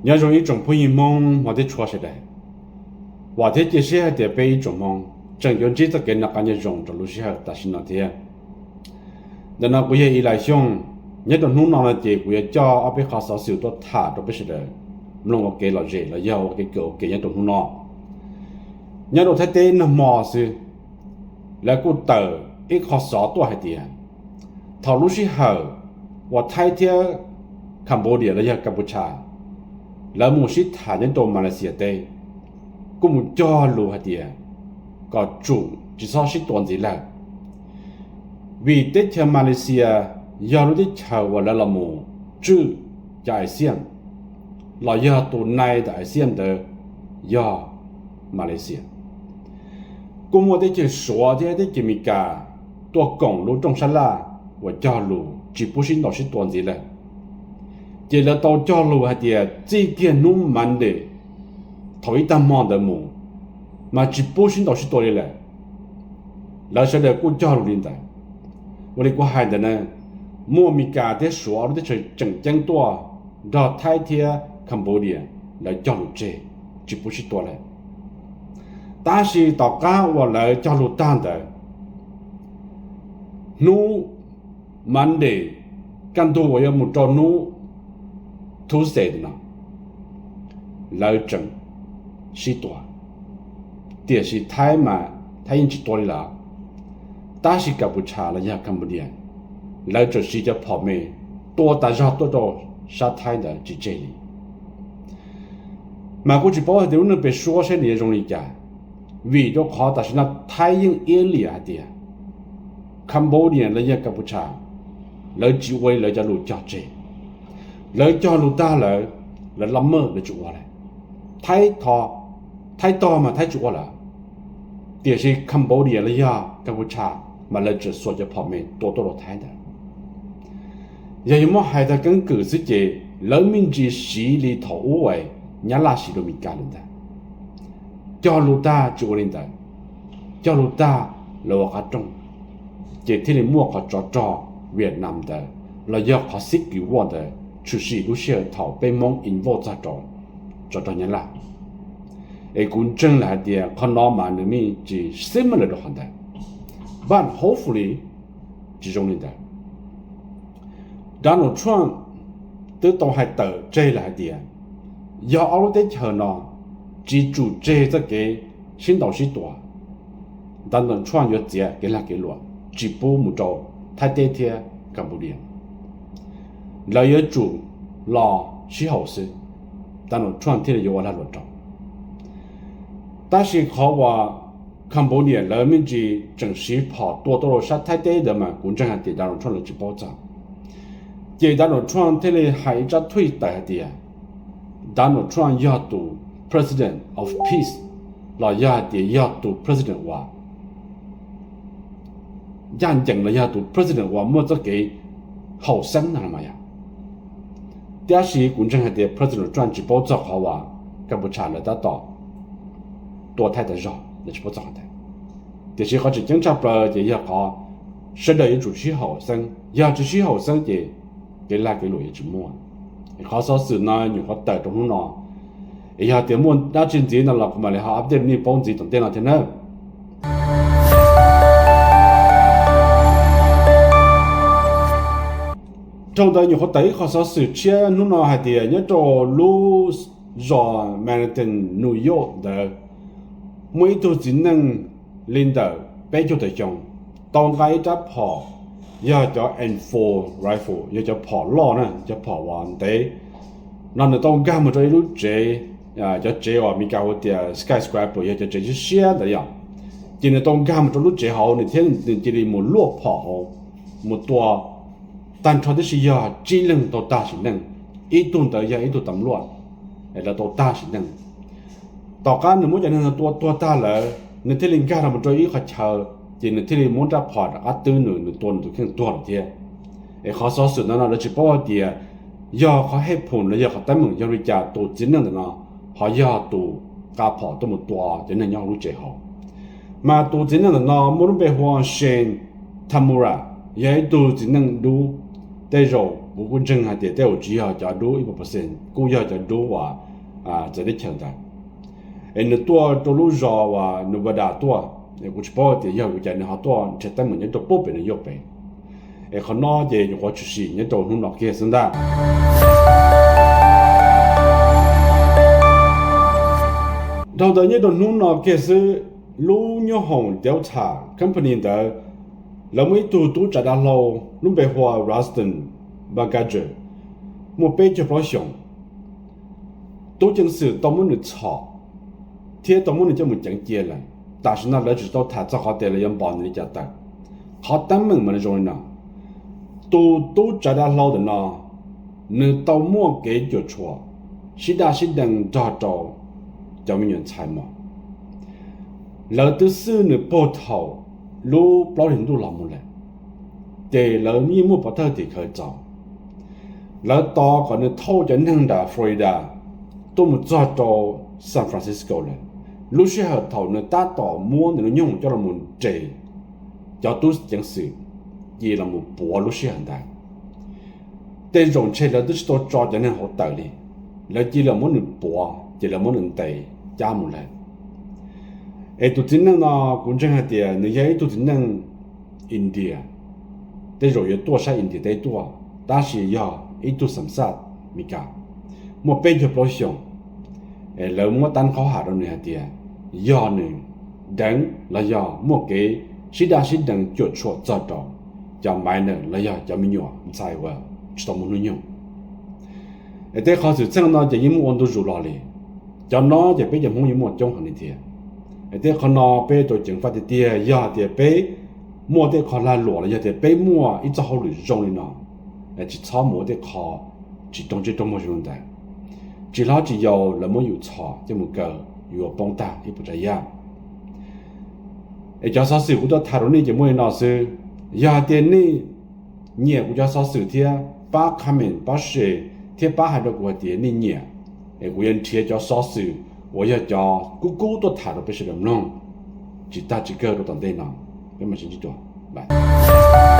Nyob zoo ib tsoom phooj ywg Hmoob hmov thiab tshua sawv daws. Vam thiab cia siab hais tias peb ib tsoom Hmoob tseem yuav ntsib txoj kev noj qab nyob zoo rau lub sij hawm tam sim no thiab. Ntawm no kuv yog Ib Lais Xyooj. Nyob rau hnub no no ces kuv yuav coj ob peb qhov xov xwm tuaj tham rau peb sawv daws mloog ua kev lom zem los yog ua kev kawm ua ke nyob rau hnub no. Nyob rau Thaib teb nag hmo xwb, lawv kuj tawm ib qho xov tuaj hais tias thaum lub sij hawm uas Thaib thiab Cambodia los yog Kapuchas lawv mus sib tham nyob rau Malaysia teb, kuj mus cog lus hais tias kom tsum tsis txhob sib tua ntxiv lawm, vim teb chaws Malaysia yog lub teb chaws uas lawv los mus tswj cov Asian los yog tus nai ntawm Asian ntawd yog Malaysia. Kuj muaj teb chaws Suav thiab teb chaws Amelikas tuaj koom lub rooj sab laj uas cog lus tsis pub sib ntaus sib tua ntxiv lawm. Ces lawv tau cog lus hais tias txij kiag hnub Monday thaum ib tag hmo ntawd mus mas tsis pub sib ntaus sib tua li lawm. Lawv sawv daws kuj cog lus li ntawd. Ua li kuv hais ntawd na, muaj Amelikas thiab Suav ob lub teb chaws tseem ceeb tuaj nrog Thaib thiab Cambodia lawv cog lus tseg tsis pub sib tua lawm. Tab sis tom qab uas lawv cog lus tag ntawd, hnub Monday kaj ntug uas yuav mus rau hnub Tuesday no, lawv tseem sib tua. Tiam sis Thaib mas Thaib yeej tsis tua li lawm, tab sis Kapuchas los yog Cambodia lawv tseem siv cov phom me tua tas zog tuaj rau sab Thaib ntawd tsis tseg li. Mas kuj tsis paub hais tias lub neej pem suab saib nws yuav zoo li cas, vim rau qhov tam sim no Thaib yeej iab liam hais tias Cambodia los yog Kapuchas lawv tsis ua li lawv cov lus cog tseg. Lawv cog lus tag lawm, lawv la maj lawv tsis ua lawm. Thaib tog mas Thaib tsis ua lawm, tiam sis Cambodia los yog Kapuchas mas lawv tseem xuas cov phom me tua tuaj rau Thaib ntawd. Yog yuav muab hais tag keeb kwm xwb ces lawv me ntsis siv li thaum ub es Nyab Laj siv rau Amelikas li ntawd. Cog lus tag tsis ua li ntawd, cog lus tag lawv ua qab rooj, ces thiaj li muaj qhov tsov rog Vietnam ntawd los yog qhov xib kws vaj ntawd tshwm sim lub sij hawm thaum peb Hmoob invade txog rau tsov rog Nyab Laj. Es kuv ntseeg lawm hais tias qhov no mas nws me ntsis similar rau qhov ntawd, but hopefully tsis zoo li ntawd. Donald Trump twb tau hais tawm tseg lawm hais tias yog ob lub teb chaws no tsis tsum tseg txoj kev sib ntaus sib tua, Donald Trump yuav txiav kev lag kev luam tsis pub mus rau Thaib teb thiab Cambodia. Lawv yuav tsum los sib haum xwb, Donald Trump thiaj li yuav ua lag luam rau. Tab sis qhov uas Cambodia lawv me ntsis tseem siv phom tua tuaj rau sab Thaib teb ntawd mas kuv ntseeg hais tias Donald Trump lawv tsis paub txog. Ces Donald Trump thiaj li hais ib tsab tweet tawm hais tias Donald Trump yog tus president of peace, los yog hais tias yog tus president uas ncaj ncees los yog tus president uas muaj txoj kev haum xeeb no los mas yog. Tab sis kuv ntseeg hais tias president Trump tsis paub txog qhov uas Kapuchas lawv tab tom tua Thaib tas zog, lawv tsis paub txog qhov ntawd. Tiam sis qhov tseem ceeb tshaj plaws ces yog qhov sawv daws yuav tsum sib haum xeeb, yog tsis sib haum xeeb ces kev lag kev luam yuav tsis muaj. Qhov xov xwm no nyuam qhuav tawm rau hnub no, es yog tias muaj dab tsi ntxiv no los kuv mam li ho update nej paub ntxiv tom ntej no thiab nawb. Dhau ntawd nyuam qhuav tawm ib qho xov xwm tshiab hnub no hais tias nyob rau lub zos Manhattan, New York ntawd, muaj ib tug txiv neej li ntawm peb caug tawm xyoo tau nqa ib rab phom, yog cov M four rifle, yog cov phom loj na, cov phom uas ntev no, nws tau nkag mus rau ib lub tsev, cov tsev uas Meskas hu tias skyscraper, yog cov tsev siab siab ntawd yom. Ces nws tau nkag mus rau lub tsev hauv nws thiab nws cia li mus luaj phom hauv, mus tua tag nrho tib si yog tsib leeg tau tag sim neej, ib tug ntawd yog ib tug tam luaj, lawv tau tag sim neej. Tom qab nws muab cov neeg tua tuag tag lawm, nws thiaj li nkag rau mus rau ib qhov chaw, ces nws thiaj li muab rab phom rov qab twb nws, nws tua nws tus kheej tuag lawm thiab. Es qhov xov xwm no no lawv tsis paub hais tias yog qhov hej phoom los yog qhov teeb meem yog li cas tus txiv neej ntawm no ho yog tus nqa phom tuaj mus tua cov neeg nyob hauv lub tsev hauv. Mas tus txiv neej ntawm no muaj lub npe hu ua Shane Tamura, yog ib tug txiv neej dub. Tej zaum kuv kuj ntseeg hais tias tej zaum tsis yog cov dub ib puas percent, kuj yog cov dub uas txawv teb chaws ntawd. Es nws tuaj rau lub zos uas Nevada tuaj, es kuv tsis paub tias yog vim cas nws ho tuaj nrhiav teeb meem nyob rau pub pem New York pem. Es qhov no ces nyuam qhuav tshwm sim nyob rau hnub no kiag xwb ntag. Dhau ntawd nyob rau hnub no kiag xwb, lub nyoob hoom Delta company ntawd, lawv muaj ib tug tub tsav dav hlau lub npe hu ua Ruston Baganger, muaj peb caug plaub xyoos. Tub ceev xwm tau muab nws txhom thiab tau muab nws coj mus ceev cia lawm. Tam sim no lawv tsis tau tham txog qhov tias lawv yuav npom nws li cas tawm. Qhov teeb meem mas nws zoo li no: tus tub tsav dav hlau ntawm no, nws tau muaj kev cuam tshuam sib daj sib deev nrog rau cov me nyuam ntxhais mos. Lawv twb xwb nws puag thaum lub plaub hlis ntuj los mus lawm, ces lawv yeej muaj pov thawj tim khawv txog. Lawv tos kom nws thauj cov neeg nram Florida tuaj mus txog rau San Francisco lawm. Lub sij hawm thaum nws tab tom muab nws lub nyoog coj los mus nres, cov tub ceev xwm cia los mus puav lub sij hawm ntawd. Tej zaum ntshe lawv twb tsis tau tso cov neeg hauv tawm li, lawv cia li muab nws puav ces lawv muab nws ntes cab mus lawm. Es tus txiv neej no, kuv ntseeg hais tias nws yog ib tug txiv neej India, tej zaum yuav tuaj sab India teb tuaj, tab sis yog ib tug xam xaj Meskas, muaj peb caug plaub xyoos. Lawv muab tab nqhaub ham rau nws hais tias yog nws deev los yog muaj kev sib daj sib deev cuam tshuam txog rau cov minor los yog cov me nyuam ntxhais uas tsis tau muaj hnub nyoog. Es tej qhov xwm txheej no ces yeej muaj ua ntu zus los li. Cov no ces peb cov Hmoob yeej muaj coob heev li thiab. Es tej qhov no peb tau ceev faj tiag tiag, yog tias peb muaj tej qhov lag luam los yog tias peb muaj ib txoj hauj lwm zoo li no, tsis txhob mus ua tej qho tsis raug ntsej raug muag zoo li ntawd. Tsis hlob tsis yau lawv muab yus txhom coj mus kaw, yuav poob tag ib puas tsav yam. Es cov xov xwm kuv tuaj tham rau nej ces muaj li no xwb. Yog hais tias nej nyiam kuv cov xov xwm thiab pab comment, pab share, thiab pab hais rau kuv hais tias nej nyiam, es kuv yuav nrhiav cov xov xwm uas yog cov kub kub tuaj tham rau peb sawv daws mloog tsis tag tsis kawg rau tom ntej no. Peb mam sib ntsib dua.